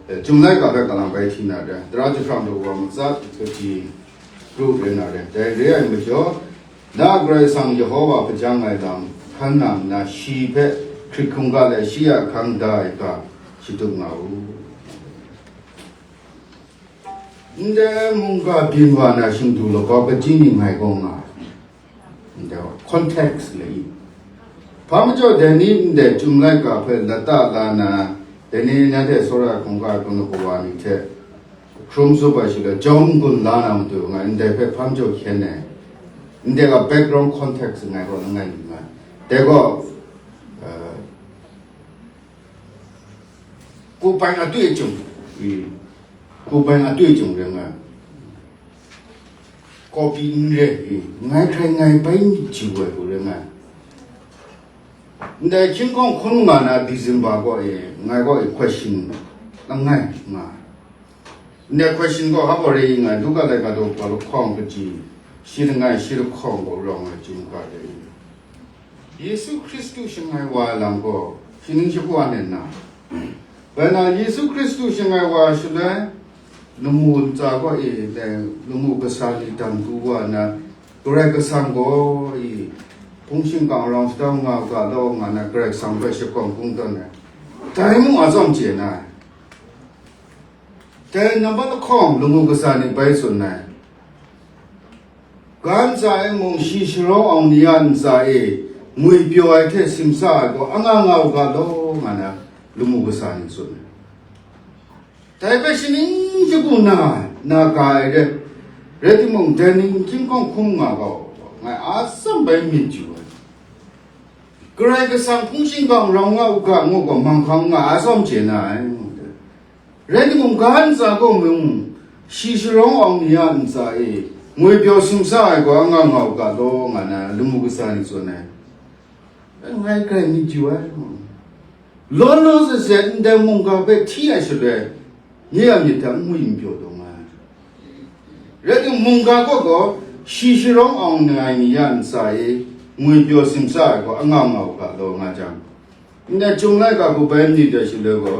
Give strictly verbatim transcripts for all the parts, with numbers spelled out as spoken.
Chyum laika hpe kalang bai hti na re, tara jahprang daw wa matsat, kaji kru re na re, dai re ai majaw, na Karai Kasang Yehova hpajang ai lam hkan nang nna, shi hpe hkrit hkungga let shi a hkang da ai ga shatup nga u. Ndai mungga byin wa na shingdu lagaw kaji ni ngai gaw nga ai. Ndai context le i. Hpa majaw dai ni ndai Chyum laika hpe lata la na, dai ni nanhte tsawra ai hkungga ai hpung na kawa ni hte hkrum zup ai shaloi, jawm gun la na matu nga, ndai hpe hpa majaw hkyen ai. Ndai ga background context ngai gaw langai mi nga ai. Dai gaw, uh, ကိုယ်ပိုင်အတွေ့အကြုံ၊ ကိုယ်ပိုင်အတွေ့အကြုံ ring nga, copy n ring, ngai hkrai ngai bai myit chyu ai hku ring nga. Ndai hkying hkawng hkun nga na December gaw e, ngai gaw e question langai nga. Ndai question gaw hpa re nga, Luka laika daw hpa lahkawng kaji, shi langai shi lahkawng gaw rawng ai chyum ga de. Yesu Hkristu shangai wa ai lam gaw, shi ning shagu a nen na? Bai na, Yesu Hkristu shangai wa ai shaloi, lamu ntsa gaw e, dai lamu kasa ni dam du wa na, Karai Kasang gaw e, hpung shingkang rau shadau nga u ga law nga na, Karai Kasang hpe shakawng kungdawn ai. Dai mung a tsawm chye na ai. Dai nambat lahkawng lamu kasa ni bai tsun ai. Ga ntsa e mung, shi sharawng awng ni a ntsa e ngwi pyaw ai hte simsa ai gaw anga nga u ga law, nga na lamu kasa ni tsun ai. Dai hpe shi ning shagu na, na ga ai re, rai timung, dai ning hkying hkawng hkun nga gaw, ngai a tsam bai myit chyu ai. Karai Kasang hpung shingkang rau nga u ga ngu gaw, manghkang nga a tsawm chye na ai. Rai timung, ga ntsa gaw mung, shi sharawng awng ni a ntsa e ngwi pyaw simsa ai gaw anga nga u ga law, nga na lamu kasa ni tsun ai. Ngai hkrai myit chyu ai. Law law zazen ndai mungga hpe hti ai shaloi, nye a myit hta n ngwi n pyaw taw nga ai. Rai timung, mungga gaw gaw, shi sharawng awng ni ai ni a ntsa e ngwi pyaw simsa ai gaw anga nga u ga law, nga jang, ndai Chyum laika hku bai myit ai shaloi gaw,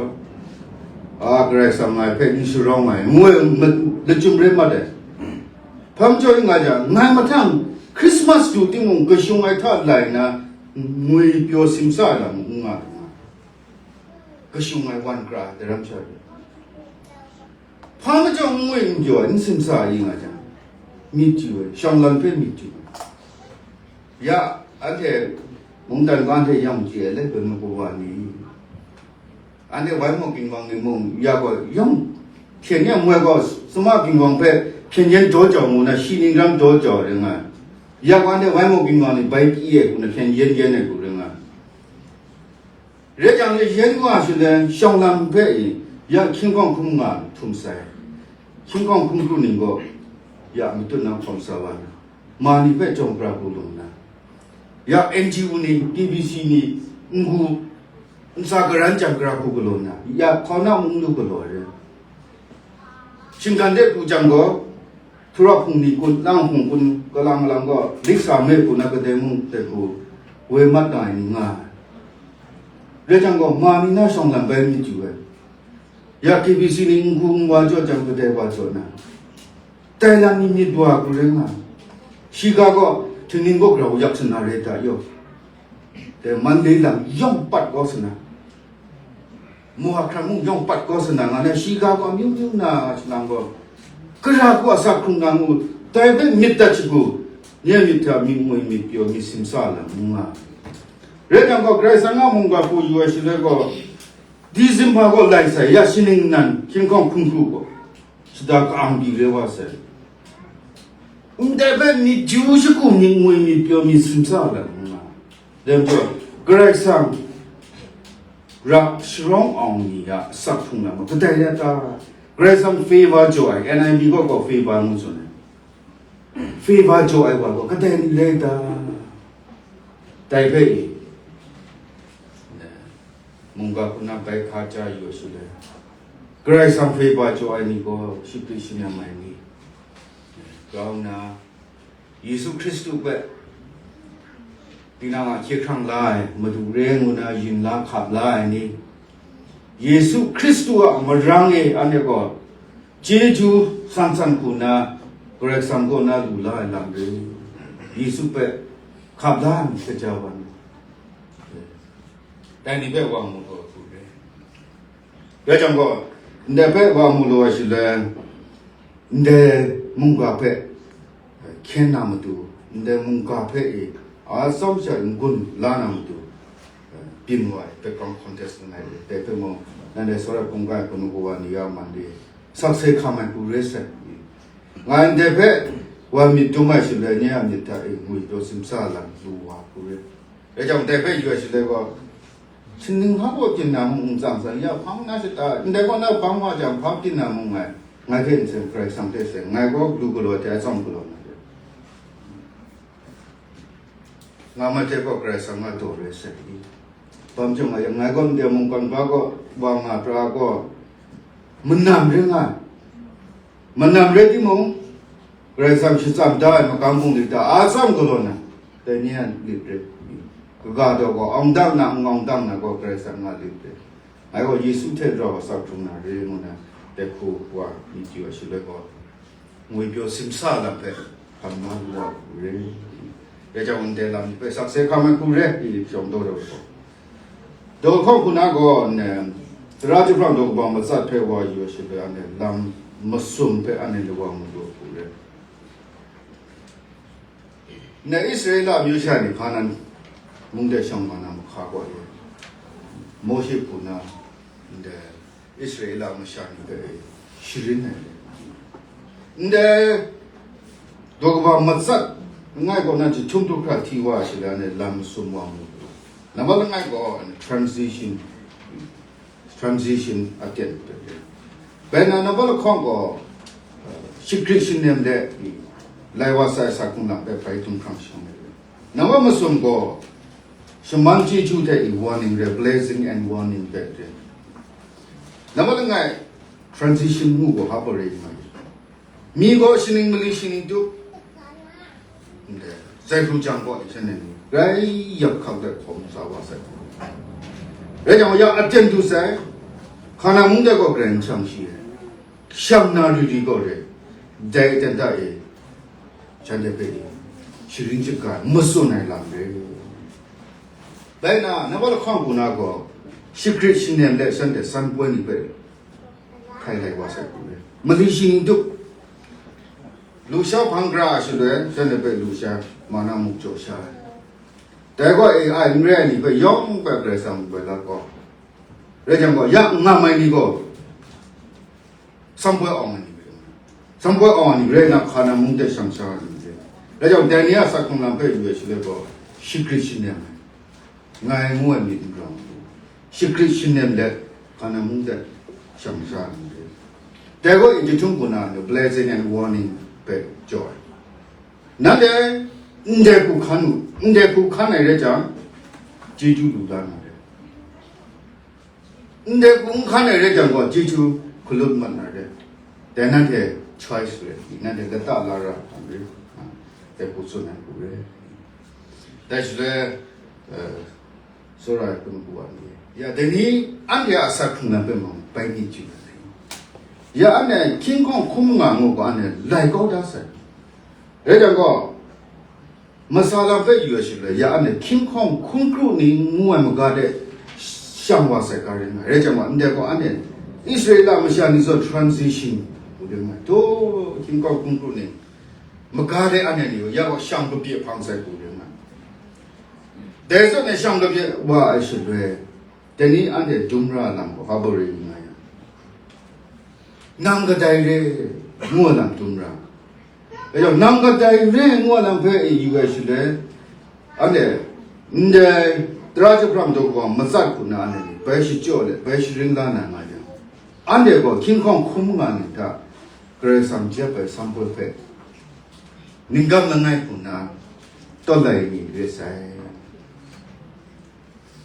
a, Karai Kasang ngai hpe n sharawng ai, ngu ai ma-, lachyum rai mat ai. Hpa majaw ring nga jang, ngai mahtang Christmas du timung, kashung ai hta lai na, ngwi pyaw simsa ai lam n nga ai. Kashung ai wan kra ai daram sha ru. Hpa majaw n ngwi n pyaw ai, n simsa ai nga jang, myit chyu ai, shawng lan hpe myit chyu ai. Ya, anhte mungdan ga anhte yang chye ai, lai bai na kawa ni, anhte wai maw ginwang ni mung, ya gaw, yawng hpyen yen moi gaw, suma ginwang hpe hpyen yen jaw jau mu na, shi ning ram jaw jau ring ai. Ya gaw, anhte wai maw ginwang ni bai pyi ai hku na, hpyen yen yen ai hku ring ai. Rai jang, yen wa shaloi, shawng lam hpe e, ya hkying hkawng hkun nga htum sai. Hkying hkawng hkun kru ning gaw, ya matut na hkawm sa wa na, ma ni hpe jawng pra hku lung na, ya N G O ni, K B C ni, n-gu, ntsa garan jang gara hku galaw na, ya hkaw na mung lu galaw ai. Shinggan de hku jang gaw, Htura hpung ni kun, lang hpung kun, kalang kalang gaw, lik sa me hku na kadai mung hte hku, woi mat na ai ni nga ai. Rai jang gaw, ma ni na shawng lam bai myit yu ai. Ya K B C ni n-gu n-wa jaw jang kadai wa jaw na, tai lam ni myit wa hku rai nga ai. Shiga gaw, htingning gaw grau yak sa na rai ta yaw. Dai Monday lam yawng pat kau sa na, Mawhak hkran mung yawng pat kau sa na, nga na shiga gaw amyu myu na, shanang gaw, gara hku a sa hkrung na ngu, dai hpe myit dat shagu, nye myit hta myit ngwi myit pyaw myit simsa lam ngu nga. Rai jang gaw, Karai Kasang a mungga hku yu ai shaloi gaw, December gaw lai sai, ya shaning nnan hkying hkawng hkun hkru gaw, shada ka-ang pyi re wa sai. Ndai hpe myit ju shagu myit ngwi myit pyaw myit simsa lam ngu nga. Dai majaw, Karai Kasang ra sharawng awng ni a asak hkrung lam kadai rai ta? Karai Kasang favor jaw ai, N I V gaw gaw favor ngu tsun ai. Favor jaw ai wa gaw kadai ni rai ta? Dai hpe i, mungga hku na bai hka ja yu ai shaloi, Karai Kasang favor jaw ai ni gaw shapri shamyam ai ni, grau nna, Yesu Hkristu hpe tinang a hkye hkrang la ai, Madu re ngu na yin la hkap la ai ni, Yesu Hkristu a marang e anhte gaw chyeju san san hku na Karai Kasang kaw na lu la ai lam re. Yesu hpe hkap la ai myit kaja wa na, dai ni hpe wa mu taw hku re. Dai jang gaw, ndai hpe wa mu lu ai shaloi, ndai mungga hpe hkyen na matu, ndai mungga hpe e atsawm sha n-gun la na matu, byin wa ai background contest langai re. Dai hpe mung, nanhte tsawra hkungga ai hpunu kawa ni ya man de, sakse hkam ai hku re sai. Ngai ndai hpe wa myit dum ai shaloi, nye a myit hta e ngwi taw simsa lam lu wa hku re. Dai jang, dai hpe yu ai shaloi gaw, Sining hpa gaw byin na mung n tsang tsang, ya hpang na shata, ndai gaw na hpang wa jang, hpa byin na mung ngai, ngai hte n seng, Karai Kasang hte seng, ngai gaw lu galaw hte atsawm galaw na re. Nga ma hte gaw Karai Kasang a daw rai sai i? Bam chyawm nga yang, ngai gaw ndai mungkan hpa gaw, wa nga pra gaw, manam ring ai. Manam rai timung, Karai Kasang shachyam da ai magam bungli hta atsam galaw na, dai ni a lit rai. Kaga daw gaw, awng dang na, n-, awng dang na gaw, Karai Kasang a lit rai. Ngai gaw Yesu hte rau asak hkrung na re ngu na, dai hku wa myit yu ai shaloi gaw, ngwi pyaw simsa lam hpe hkam na lu wa hku re. Dai jang, ndai lam ni hpe sakse hkam ai hku re, i shawng daw daw gaw. Daw hkawng hku na gaw, nne, Tara Jahprang daw kaba matsat hpe wa yu ai shaloi, anhte lam masum hpe anhte ni wa mu lu hku re. Nne Israela amyu sha ni Hkanan mung de shang ma na mahka gaw e, Mawshe hku na, ndai Israela masha ni hpe e sharin ai re. Ndai daw kaba matsat langai kaw na jahtum du hkra hti wa ai shaloi, anhte lam masum wa mu lu. Nambat langai gaw, transition, transition aten hpe re. Bai na nambat lahkawng gaw, uh, shagrit shanem de, lai wa sai sa hkrung lam hpe bai htum hkrang shang ai re. Nambat masum gaw, shaman chyeju hte i warning re, blessing and warning hpe re. Nambat langai, transition ngu gaw hpa pa re nga ai. Mi gaw shaning mali shaning tup, ndai, zai hkru jang gaw shanhte ni grai yak hkak dat hkawm sa wa sai. Rai jang, ya aten du sai, Hkanan mung de gaw grai n shang shi ai. Shang na ri ri gaw re, dai aten hta e, shanhte hpe e sharin shaga matsun ai lam re. Bai na, nambat lahkawng hku na gaw, shagrit shanem let shanhte san poi ni hpe hkai lai wa sai hku re. Mali shaning tup, lusha hpang gara ai shaloi, shanhte hpe lusha, ma na muk jaw sha ai. Dai gaw e ai n re ai ni hpe yawng hpe Karai Kasang mung bai la gaw, rai jang gaw, ya n ngam ai ni gaw, Samboi awng ai ni rai, samboi awng ai ni rai na, Hkanan mung de shang sha ai ni rai. Rai jang, dai ni a asak hkrung lam hpe yu ai shaloi gaw, shagrit shanem ai, ngai ngu ai myit n rawng, shagrit shanem let, Hkanan mung de shang sha ai ni rai. Dai gaw, i jahtum hku na, blessing and warning hpe jaw ai. Nanhte ndai hku hkan u, ndai hku hkan ai rai jang, chyeju lu la na rai. Ndai hku n hkan ai rai jang gaw, chyeju hkalut mat na re. Dai nanhte choice re, nanhte lata la ra hkam re, a, dai hku tsun ai hku re. Dai shaloi, eh, tsawra ai hpunu wa ni, ya, dai ni anhte a asak hkrung lam hpe mung bai ni chyu ai. Ya, anhte hkying hkawng hkrum nga ngu gaw, anhte lai kau da sai. Rai jang gaw, Masa lam hpe yu ai shaloi, ya anhte hkying hkawng hkun kru ni ngu ai maga de shang wa sai ga ring ai. Rai jang gaw, ndai gaw anhte Israela masha ni zawn transition hku ring ai. Daw hkying hkawng hkun kru ni maga de anhte ni gaw, ya gaw shang kabye hpang sai hku ring ai. Dai zawn e shang kabye wa ai shaloi, Dai ni anhte dum ra lam gaw hpa baw re nga yang, nang kadai re ngu ai lam dum ra. Dai jang, nang kadai re ngu ai lam hpe e yu ai shaloi, anhte ndai tara jahprang daw kaba matsat hku na anhte ni bai shachyaw let, bai sharin la na nga yang, anhte gaw hkying hkawng hkrum nga ni hta Karai Kasang jep ai samboi hpe ninggam langai hku na tawt lai ni ret sai.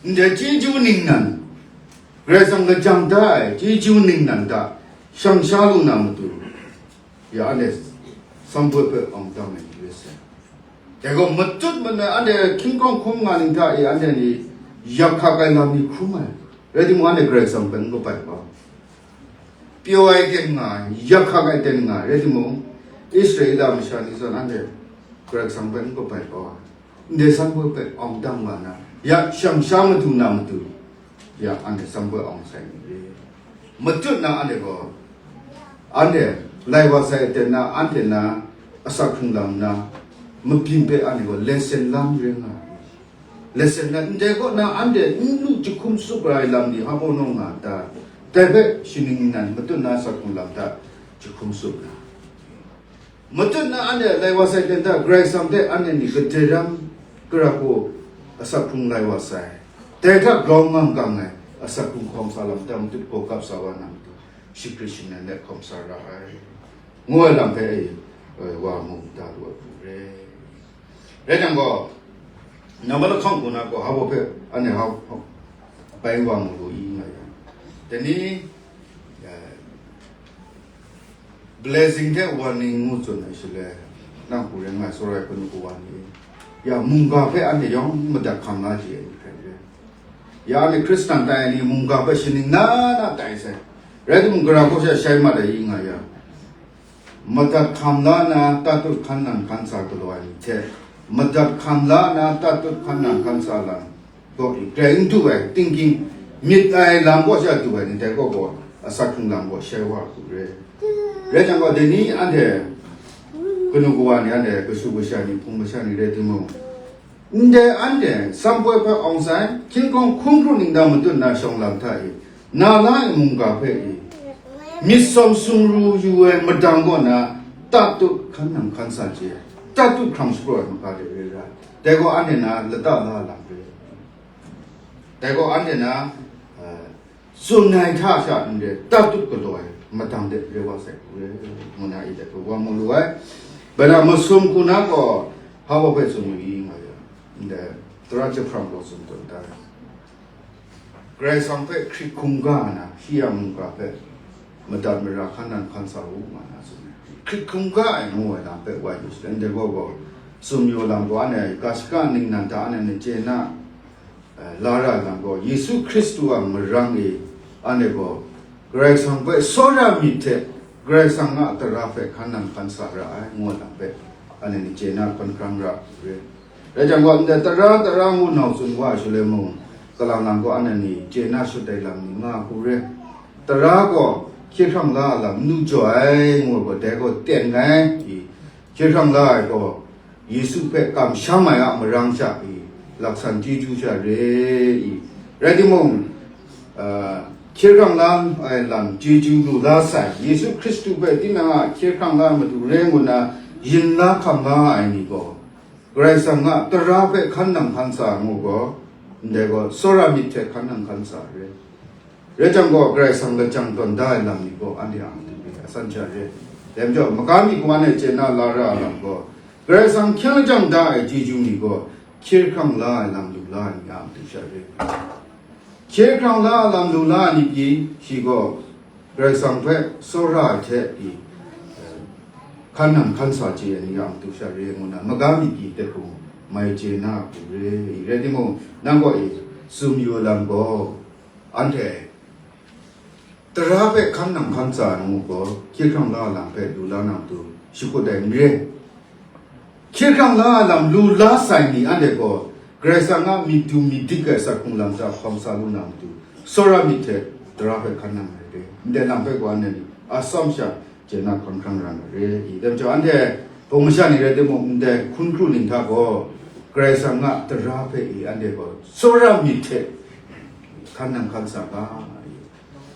Ndai chyeju ningnan, Karai Kasang lajang da ai chyeju ningnan hta shang sha lu na matu, ya anhte samboi hpe awng tam ai ni rai sai. Dai gaw matut manai anhte hkying hkawng hkrum nga ning hta e anhte ni yak hkak ai lam ni hkrum ai. Rai timung, anhte Karai Kasang hpe n kabai kau. Pyaw ai ten nga, yak hkak ai ten nga, rai timung, Israela masha ni zawn anhte Karai Kasang hpe n kabai kau ai. Ndai sanhpoi hpe awng dang wa na, ya shang sha madu na matu, ya anhte sanhpoi awng sai ni re. Matut na anhte gaw, anhte lai wa sai aten na, anhte na asak hkrung lam na, mabyin hpe anhte gaw lesson lam ring nga ai. Lesson na, ndai kaw na anhte n lu jahkum sup ra ai lam ni hpa baw naw nga ta? Dai hpe shaning nan matut na asak hkrung lam hta jahkum sup na. Matut na anhte lai wa sai ten hta, Karai Kasang hte anhte ni kadai ram gara gaw asak hkrung lai wa sai. Dai hta grau ngam gang ai asak hkrung hkawm sa lam hta matut gaw kap sa wa na matu, shingkrit shingnan let hkawm sa ra ai, ngu ai lam hpe, e, wa mu da lu ai hku re. Rai jang gaw, nambat lahkawng hku na gaw, hpa baw hpe anhte hpa, hpa, bai wa mu lu i nga yang, dai ni, e, blessing hte warning ngu tsun ai shaloi, nang hku rai nga ai, tsawra ai hpunu kawa ni, ya mungga hpe anhte yawng madat hkam la chye ai ni hkrai re. Ya anhte Hkristan tai ai ni mungga hpe shaning na na tai sai. Rai timung, gara kaw sha shai mat ai i nga yang, madat hkam la na tatut hkan nang hkan sa galaw ai ni hte, madat hkam la na tatut hkan nang hkan sa lam gaw, grai n du ai, thinking, myit ai lam kaw sha du ai ni dai gaw gaw, asak hkrung lam gaw shai wa hku re. Rai jang gaw, dai ni anhte kanu kawa ni, anhte kashu kasha ni, hpung masha ni rai timung, ndai anhte sanhpoi hpe awng sai, hkying hkawng hkungru ningdang matut na shawng lam hta e, na la ai mungga hpe e, myit sawm sumru yu ai madang kaw na, tatut hkan nang hkan sa chye ai, tatut hkrang shapraw ai maga de re ra ai. Dai gaw anhte na lata la lam re. Dai gaw anhte na, eh, tsun ai hta sha n re, tatut galaw ai madang de re wa sai hku re, ngu na i dai hpe wa mu lu ai. Bai na masum hku na gaw, hpa baw hpe tsun yu i nga yang, ndai tara jahprang gaw tsun tawn da ai. Karai Kasang hpe hkrit hkungga na, shi a mungga hpe madat mara hkan nang hkan sa u nga na tsun ai. Hkrit hkungga ai ngu ai lam hpe wa yu shaloi, ndai gaw gaw, tsun yu lam gaw, anhte ga shaka ningnan hta anhte ni chye na, eh, la ra lam gaw, Yesu Hkristu a marang e, anhte gaw Karai Kasang hpe tsawra myit hte Karai Kasang a tara hpe hkan nang hkan sa ra ai, ngu ai lam hpe anhte ni chye na hkan hkrang ra u re. Rai jang gaw, ndai tara, tara ngu nau tsun wa ai shaloi mung, kalang lang gaw anhte ni chye na shut ai lam ni nga hku re. Tara gaw hkye hkrang la ai lam n lu jaw ai, ngu ai gaw, dai gaw ten nngai i, hkye hkrang la ai gaw, Yesu hpe kamsham ai a marang sha i, laksan chyeju sha re i, rai timung, ah, hkye hkrang la ai lam chyeju lu la sai, Yesu Hkristu hpe tinang a hkye hkrang la ai Madu re ngu nna yin la hkam la ai ni gaw, Karai Kasang a tara hpe hkan nang hkan sa ngu gaw, ndai gaw tsawra myit hte hkan nang hkan sa re. Rai jang gaw, Karai Kasang lajang tawn da ai lam ni gaw, anhte a matu re, asan sha re. Dai majaw, maga mi kawan e chye na la ra ai lam gaw, Karai Kasang hkyen lajang da ai chyeju ni gaw, hkye hkrang la ai lam lu la ai ni a matu sha re. Hkye hkrang la ai lam lu la ai ni pyi, shi gaw Karai Kasang hpe tsawra ai hte pyi, eh, hkan nang hkan sa chye ai ni a matu sha re ngu na, maga mi pyi hte hkrung mai chye na a hku re. Rai timung, nang gaw e, tsun yu ai lam gaw, anhte tara hpe hkan nang hkan sa ai ngu gaw, hkye hkrang la ai lam hpe lu la na matu, shakut ai n re. Hkye hkrang la ai lam lu la sai ni anhte gaw, Karai Kasang a myit du myit dik ai asak hkrung lam hta hkawm sa lu na matu, tsawra myit hte tara hpe hkan nang ai re. Ndai lam hpe gaw anhte ni atsawm sha chye na hkan hkrang ra na re i. Dai majaw, anhte hpung masha ni rai timung, ndai hkun hkru ning hta gaw, Karai Kasang a tara hpe i anhte gaw tsawra myit hte hkan nang hkan sa ga i.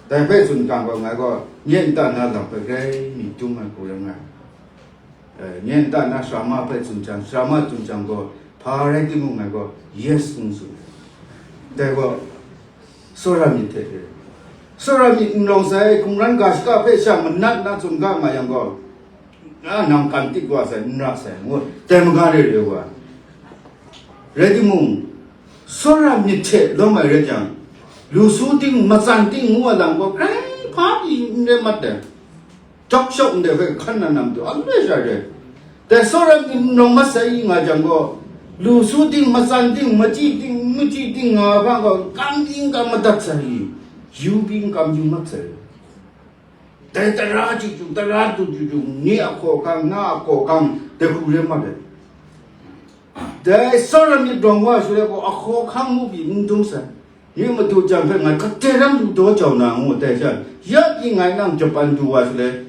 Dai hpe tsun hkang gaw, ngai gaw nye nta na lam hpe grai myit dum ai hku rai nga ai. Eh, nye nta na sara ma hpe tsun jang, sara ma tsun jang gaw, hpa rai timung ngai gaw, yes ngu tsun ai. Dai gaw, tsawra myit hte re. Tsawra myit n rawng sai, hkungran ga shaka hpe sha manat na tsun ga nga yang gaw, a, nang kan tik wa sai, n ra sai, ngu, dai maga re re wa. Rai timung, tsawra myit hte lawm ai rai jang, lu su ting, matsan ting ngu ai lam gaw, grai hpa pyi n rai mat ai. Jawk shawk ndai hpe hkan na nam tu, aloi sha re. Dai tsawra myit n rawng mat sai i nga jang gaw, Lu su ting, matsan ting, machyi ting, machyi ting nga hpang gaw, kam ting kam madat sai, yu ting kam yu mat sai. Dai tara chyu chyu, tara du chyu chyu, ni a hkaw hkang, na a hkaw hkang, dai hku re mat ai. Dai tsawra myit dawng wa shaloi gaw, a hkaw hkang mu pyi n dum sai. Nye madu jan hpe ngai katen ram lu daw jau na ngu dai sha, ya pyi ngai nang Japan du wa shaloi,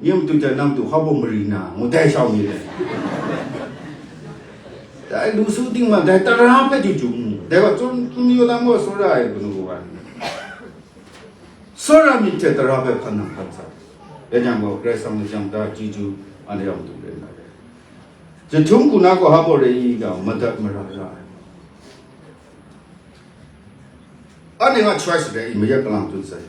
nye madu jan nang du hkau bawng mari na ngu dai shau mi le. Dai lu su ting ma, dai tara hpe chyu chyu mu, dai wa chyum, chyum yu lam gaw tsawra ai kanu wa ni. Tsawra myit hte tara hpe hkan nang hkan sa. Dai jang gaw, Karai Kasang myit jang da, chyeju, anhte yawng du rai na re. Jahtum hku na gaw hpa baw re i ga, madat mara ra ai. Anhte nga choice re i, mayat kalang tun sai.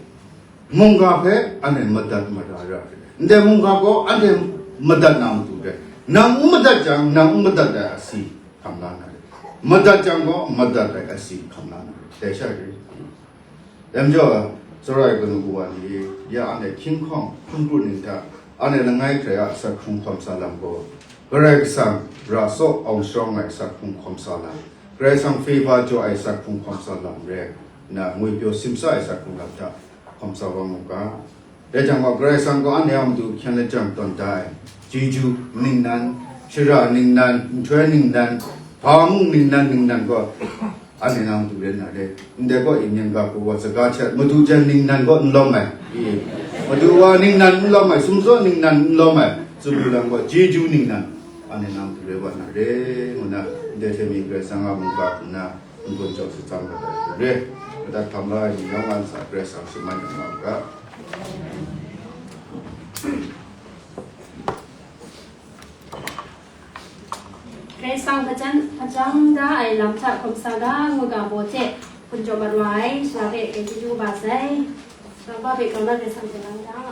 Mungga hpe anhte madat mara ra ai. Ndai mungga gaw anhte madat na matu re. Nang n madat jang, nang n madat ai asi hkam la na re. Madat jang gaw, madat ai asi hkam la na re. Dai sha re. Dai majaw, tsawra ai kanu kawa ni, ya anhte hkying hkawng hkungru ning hta, anhte langai hkrai a asak hkrung hkawm sa lam gaw, Karai Kasang ra tsaw awng sharawng ai asak hkrung hkawm sa lam, Karai Kasang favour jaw ai asak hkrung hkawm sa lam re nna, ngwi pyaw simsa ai asak hkrung lam hta hkawm sa wa mu ga. Dai jang gaw, Karai Kasang gaw anhte a matu hkyen lajang tawn da ai, chyeju ningnan, shara ningnan, nhtoi ningnan, hpa mung ningnan, ningnan gaw, anhte na matu rai nna re. Ndai gaw, i myen ga hku wa saga hte madu jan ningnan gaw n lawm ai, i, madu wa ningnan n lawm ai, sumzaw ningnan n lawm ai, tsun lu lam gaw, chyeju ningnan, anhte na matu rai wa na re, ngu na, ndai hte mi Karai Kasang a mungga hku nna, n-gun jau shatsam kau ai hku re. Madat hkam la ai ni yawng a ntsa Karai Kasang shaman yang nga u ga. Karai Kasang hpajan, hpajang da ai lam hta hkawm sa ga ngu ga baw hte hpun jaw mat wa ai, sha hpe chyeju kaba sai. Sha hpe grau na Karai Kasang hte lang da.